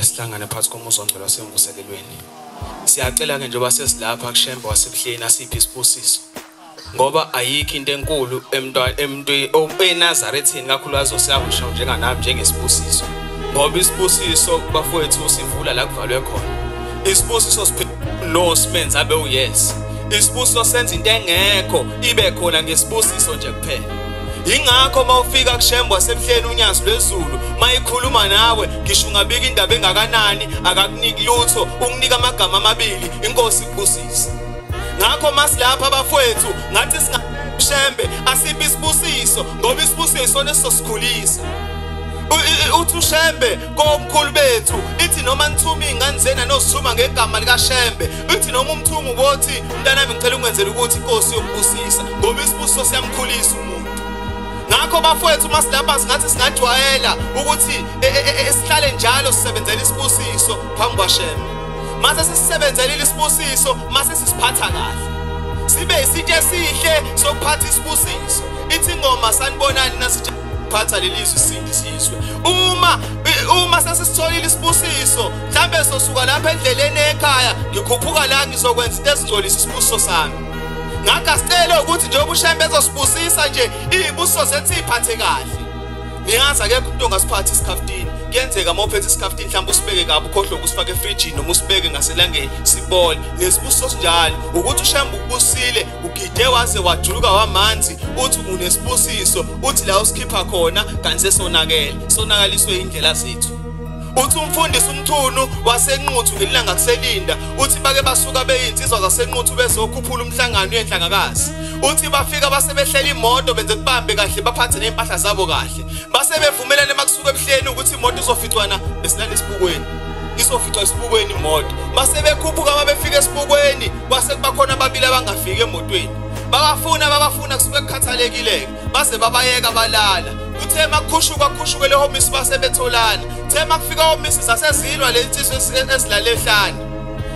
Sihlangane phakathi komuzi ongcwele wasemvuselelweni. Siyacela ke njengoba sesilapha kuShembe waseBuhleni asiphe isibusiso. Ngoba ayikho into enkulu emntwini eNazarethini kakhulukazi osiyahusha njenganami njengesibusiso. Ngoba isibusiso bafowethu sivula la kuvalwe khona. Isibusiso no simenza abe uyes. Isibusiso senza into engekho ibe khona ngesibusiso nje kuphela. Ingakho mawufika kuShembe waseBuhleni unyazi lwezulu mayikhuluma nawe ngisho ungabika indaba engakanani akakuniki lutho ukunika amagama amabili inkosi ikubusise. Ngakho masilapha abafowethu ngathi singaShembe asiphe isibusiso ngoba isibusiso isona esizosikhulisa. Uthi uShembe komkhulu bethu ithi noma nithuma ingane zena nosithuma ngegama likaShembe uthi noma umthuma ubothi mntanami ngicela ungenzele ukuthi inkosi yokubusisa ngoba isibusiso siyamkhulisa umuntu. Ngakho bafowethu masilapha singathi singajwayela ukuthi sihlale njalo sisebenzele isibusiso phambi kwaShembe. Mase sisisebenzelile isibusiso mase sisiphatha kahle. Sibe isitshe esihle sokuphatha isibusiso. Ithi ingoma sanibonani nasiphatha lelizwi sindisizwe. Uma sesisitholile isibusiso mhlambe sosuka lapha endleleni ekhaya ngikhuphuka la ngizokwenza into ezingcolisa isibusiso sami. Ngakho asicele ukuthi njengoba uShembe ezosibusisa nje izibusiso zethu iphathe kahle. Niyazi akekho umuntu ongasiphatha isikhaftini. Kuyenzeka uma uphethe isikhaftini mhlawumbe usibeke kabi ukhohlwe ukusifaka efrijini noma usibeke ngaselangeni sibole. Nesibusiso sinjalo ukuthi uShembe ukubusile ugide waze wajuluka wamanzi uthi unesibusiso uthi la usikhipha khona kanti sesonakele sonakaliswe indlela zethu. Uthi umfundisi uMthunu waseNquthu ngelanga kuselinda uthi bake basuka beyinsizwa zaseNquthu bezokhuphula umhlangano yenhlangakazi. Uthi bafika basebehlela imoto benze kubambe kahle baphathe nempahla zabo kahle. Basebevumelana emakusuka ebuhleni ukuthi imoto izoficwana besilala esibukweni. Izoficwa esibukweni imoto. Basebekhuphuka mabefika esibukweni kwase kuba khona ababili abangafiki emotweni. Babafuna kusuke kukhathalekile baze babayeka balala. Uthe makhushuka khushuke le homisi basebetholana. Uthe makufika homisi sasezilwa lensizwe esilale ehlane.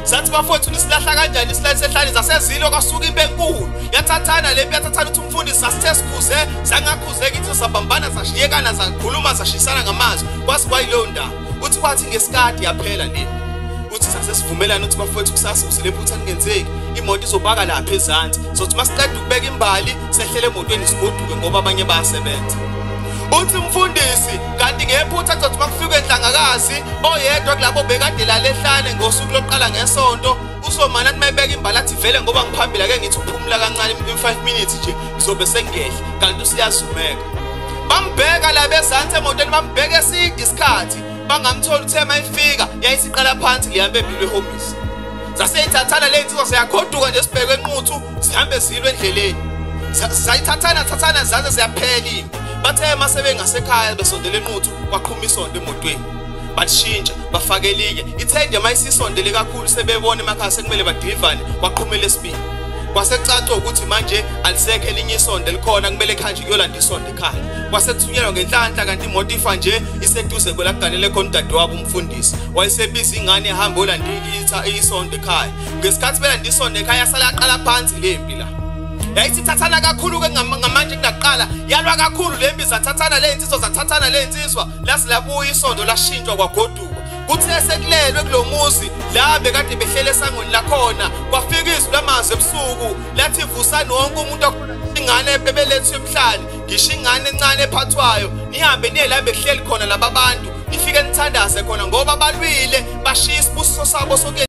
Sathi bafowethu nisilahla kanjani isilale sehlane zasezilwa kwasuka impi enkulu. Yathathana lempi yathathana uthi umfundisi sasithe sikhuze sangakhuzeka ithi sabambana sashiyekana sakhuluma sashisana ngamazwi kwase kwayileyo ndaba. Uthi kwathi ngesikade yaphela le. Uthi sasesivumelana uthi bafowethu kusasa usilephutha lingenzeki imoto izobaka lapha ezansi sothi masiqeda ukubeka imbali sehlele emotweni sigoduke ngoba abanye bayasebenza. Uthi umfundisi kanti ngephutha kuzothi makufika enhlangakazi oyedwa kulabo bekade lale ehlane ngosuku lokuqala ngesonto usomana athi mayibeka imbali athi vele ngoba ngiphambili ake ngithi uphumula kancane in 5 minutes nje ngizobe sengehla kanti usiyazumeka. Bambheka la bezansi emotweni bambheka eside isikhathi bangamthola uthe mayifika yayisiqala phansi lihambe empilo ehomisi. Zaseyithathana le insizwa siyagoduka nje sibheke eNquthu sihambe zilwe endleleni. Sayithathana thathana zaze siyaphela impi. Bathe masebengasekhaya besondele eNquthu kwaqhuma isonto emotweni. Bashintsha bafake elinye. Ithe nje mayisisondele kakhulu sebebona emakhaya sekumele badrivane kwaqhumela esibili. Kwasekucaca ukuthi manje alisekho elinye isonto elikhona kumele khanje kuyolanda isonto ekhaya. Kwasekuthunyelwa ngenhlanhla kanti imoto ifa nje iseduze kwelakuganele khona udadewabo umfundisi. Wayesebiza ingane ehamba olanda isonto ekhaya. Ngesikhathi belanda isonto ekhaya sala aqala phansi lempi la. Yayithi thathana kakhulu ke ngamanje kunakuqala yalwa kakhulu lempi zathathana le insizwa zathathana le insizwa lasilabuya isonto lashintshwa kwagoduka. Kuthe sekulelwe kulomuzi la bekade behlele esangweni lakhona kwafika izwi lamazwi ebusuku lathi vusani wonke umuntu ingane bebelethu emhlali ngisho ingane encane ephathwayo nihambe niye la bekuhleli khona laba bantu nifike nithandaze khona ngoba balwile bashiya isibusiso sabo sonke.